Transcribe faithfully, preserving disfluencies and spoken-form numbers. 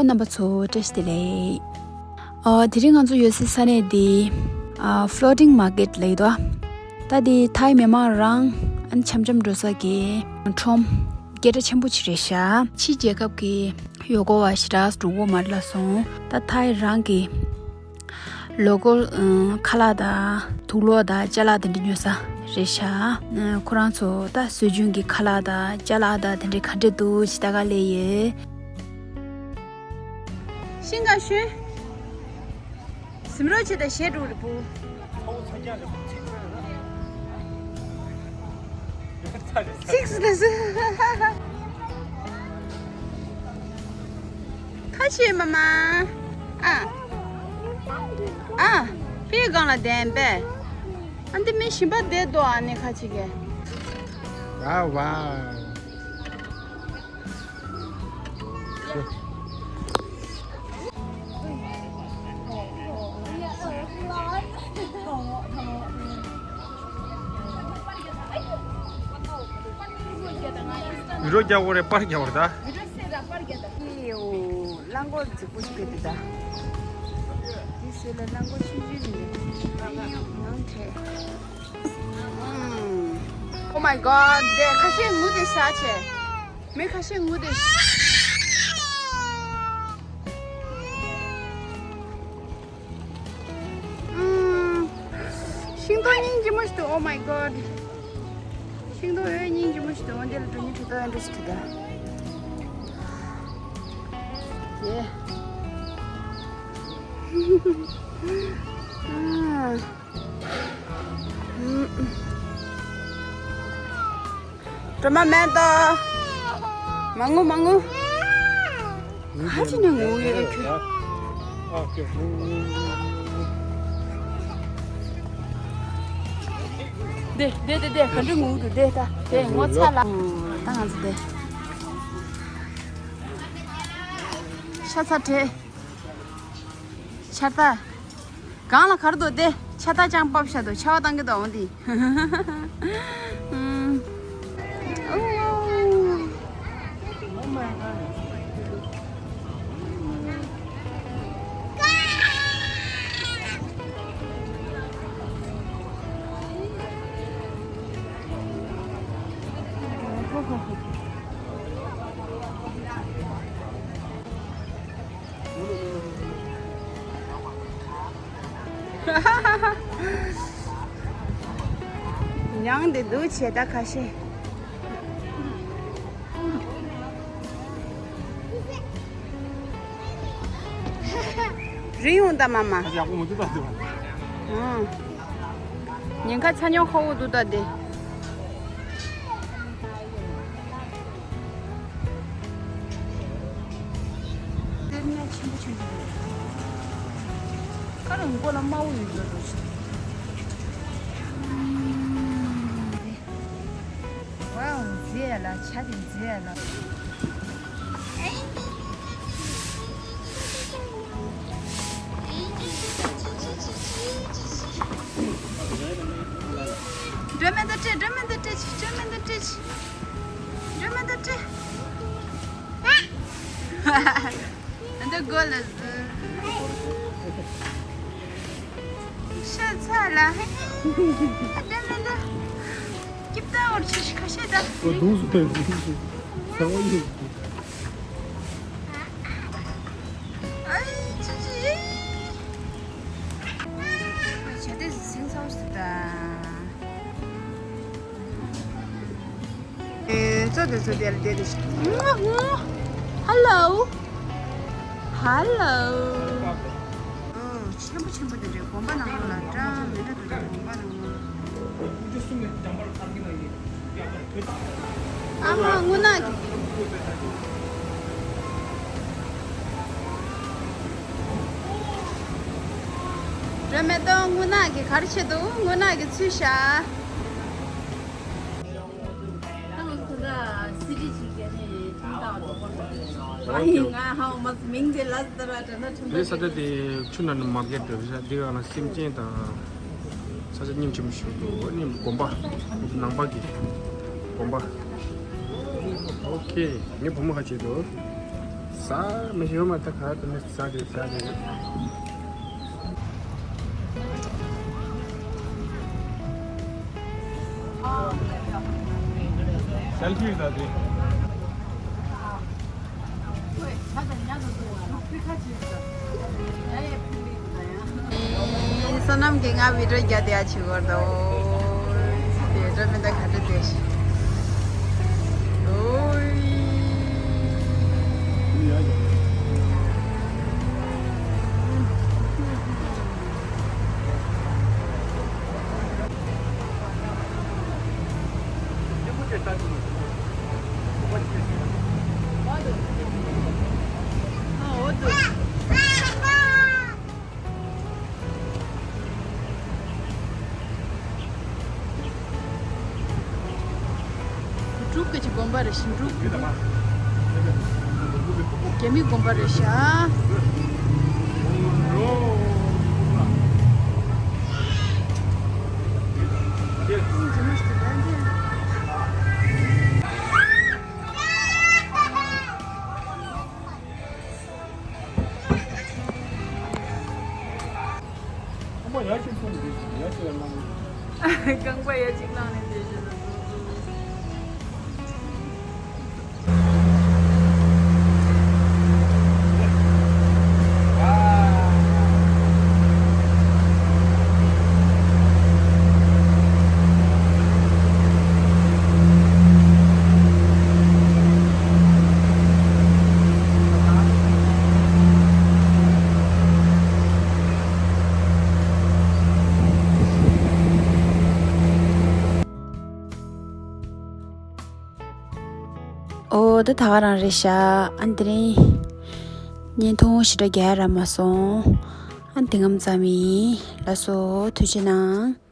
རྣམ་པ་ཚོ་བཀྲ་ཤིས་བདེ་ལེགས། ཨ། དེ་རིང་ང་ཚོ་ཡོད་སའི་ས་གནས་འདི། ཨ། Floating Market ལབ་ཀྱི་འདུག་ད་འདི་ཐའི་མི་མང་རང་ཨ་ནི་འཆམ་འཆམ་འགྲོ་ས་གི་ཁྲོམ་སྐད་གྲགས་ཆེན་པོ་ཅིག་རེད་ཤག་ཕྱི་རྒྱལ་ཁབ་ཀྱི་ཡུལ་སྐོར་བ་ཞེ་དྲག་འགྲོ་གི་མ་རེད་ལབ་སོང་། ད་ཐའི་རང་གི་ལོ་ཀལ་ཨ་ཁ་ལག་དང་དུག་ལོག་དང་ཅ་ལག་དེ་འདྲ་ཉོ་ས་རེད་ཤག་ཨ། ཁོ་རང་ཚོ་ད་སྲོལ་རྒྱུན་གྱི་ཁ་ལག་དང་ཅ་ལག་དང་དེ་འདྲ་ག་འདྲ་འདུག་ཅིག་ལྟ་ག་སླེབས་ཡོད། ཤིང་ག་ཤུན། སིམ་རོ་ཆེ་ད་ཞེ་དྲུག་རེ་བུ། ཚིགས་སུ་ད་སུ། ཁ་ཆེ་མ་མ། ཨ། ཨ། པའི་སྒང་ལ་བསྡད་པས། ཨ་འདི་མི་ཞིམ་པ་བསྡད་དོ་ཨ་ནི་ཁ་ཆེ་གས། ཝའོ་ཝའོ། བི་ཌིའོ་རྒྱག་དགོས་རེད། པར་རྒྱག་དགོས་རེད་ད། ཨེ་ཡོ། རླངས་འཁོར་རྫིག་པོ་ཞིག་སྐྱོད་དེ་ད། འདི་ཟེར་ལ་རླངས་འཁོར་ཆུང་ཆུང་ཞིག་རེད། ཡང་ཡང་བྲེད། ཨུམ། Oh my god། དེ་ཁ་ཤས་ངུ་དེ་ཤ་ཆེ། མི་ཁ་ཤས་ངུ་དེ་ཤ། ཨུམ། ཤིང་ཏོག་སྙིང་རྗེ་མོ་ཞིག་འདུག Oh my god། ཤིང་ཏོག་འོ་སྙིང་རྗེ་མོ་ཞིག་འདུག་འོ་འདི་ལ་འགྲོ་སྙིང་འདོད་པ་འདྲ་ཞིག་འདུག་ད། ཡེ། ཨ། སྒྲོལ་མ་མེད་དོ། མ་ངུ་མ་ངུ། ཧ་ཅི་ནས་ངུ་ཡོད་ཁྱོད། དེ་དེ་དེ་དེ་ག་འདྲ་ངུ་འདུག་དེ་ད་དེ་ངོ་ཚ་ལ། ད་ང་ཚོ་དེ་ཤ་ཚ་དྲེ། ཆར་ད། གང་ལ་གར་འདུག་དེ་ཆ་ད་ཅང་པབ་ཤ་དོ་ཆ་བ་བཏང་གི་འདུག་འོང་དེ། ཨུམ། ཨོ། མྱང་འདི་འདུག་བྱས་ད་ཁ་ཤས། རི་ཡོང་ད་མ་མ། ཡག་པོ་མི་འདུག་ད་འདི་བ། ཨང་། ཉེན་ཁ་ཚ་ཉོག་ཁ་བོ་འདུག་ད་འདི། གཏེར་ཉ་ཆེན་པོ་ཆེན་པོ་རེད། ཁ་རང་མགོ་ལ་དམར་པོ་ཡོད་འགྲོ་རོ་ཞིག་ཝའོ། མཛེས་ལ་ཆ་དེ་མཛེས་ལ། སྒྲོལ་མ་ད་སྤྲད། སྒྲོལ་མ་ད་སྤྲད། སྒྲོལ་མ་ད་སྤྲད། སྒྲོལ་མ་ད་སྤྲད། ཨ་འདི་མགོ་ལ་ཟུག་ཤ་ཚ་ལ། ཨ་འདི་མི་འདི། སྐྱིབས་ད་འོར་ཆུ་ཞིག་ཁ་ཤས་ད། ཨོ་དུང་སུ་ཕེབས་སུ་ཕེབས་སུ། ཚ་བ་ཡིན། ཨའི་ཅི་ཅི། བྱ་དེ་ཟིང་ཚ་བ་ཞིག་ད། ཨེ། ཙོ་དེ་ཙོ་དེ་ལ་དེ་དེ་ཤི། ཧ་ལོ། ཧ་ལོ། ཨོ། ཆེན་པོ་ཆེན་པོ་དེ་འདྲའི་དགོན་པ་ནང་ལོགས་ལ་འདྲ་མི་འདྲ་འདུག་དགོན་པ་ནང་ལོགས། ཨ་མ་རྔུལ་ནག་གི། སྒྲོལ་མ་ད་རྔུལ་ནག་གི་ག་རེ་བྱེད་འདུག་རྔུལ་ནག་གི་ཚུལ་བཞག་ད་ང་ཚོ་ད་སི་ཊི་ཅིག་ག་ནས་ཁྲིམས་ཐག་འགྲོ་དགོས་རེད། ཨ་ཡིན་ང་ཧ་མ་མིང་དེ་ལ་ཟེར་བ་དྲན་ན་ཁྲིམས་ཐག་དེ་ས་ཆ་དེ་ཆུ་ནང་ནས་མར་གེད་འདྲ་བཞག་འདི་ག་ན་སེམས་ཅན་དང་ས་ཆ་སྙིང་རྗེ་མོ་ཞིག་འདུག་ཨ་ནི་དགོན་པ་ནང་པ་གི་དགོན་པ། ཨོ་ཁེ། ངའི་བུ་མོ་ཁ་ཆེ་འདུག་ཟ་མི་ཤེས་མ་ཐག་ག་དུ་ནི་ཟ་དེ་ཟ་དེ། སེལ་ཕི་ཟ་དེ། བསོད་ནམས་ཀྱིས་ང་བི་ཌིའོ་རྒྱག་བསྡད་ཡ་བྱེད་དགོས་རེད་དོ། བི་ཌིའོ་མི་འདྲ་ག་འདྲ་བསྡད་ཤག་ཨོའི། འབྲུག་གི་ཅིག་དགོན་པ་རེད་ཤག་འབྲུག་རྒྱ་མི་དགོན་པ་རེད་ཤག་རྐང་པ་ཡ་གཅིག་སོང་འདི་ཡ་གཅིག་ལ་ལངས། རྐང་པ་ཡ་གཅིག་བླངས་ནས་བསྡད་ཤག་ཨོ་ད་ད་ག་རང་རེད་ཤག་ཨ་འདི་རིང་བརྙན་ཐུང་ཞེ་དྲག་རྒྱག་ཡ་རག་མ་སོང་། ཨ་འདི་ཙམ་ཙམ་ཡིན། ལགས་སོ། ཐུགས་རྗེ་གནང་།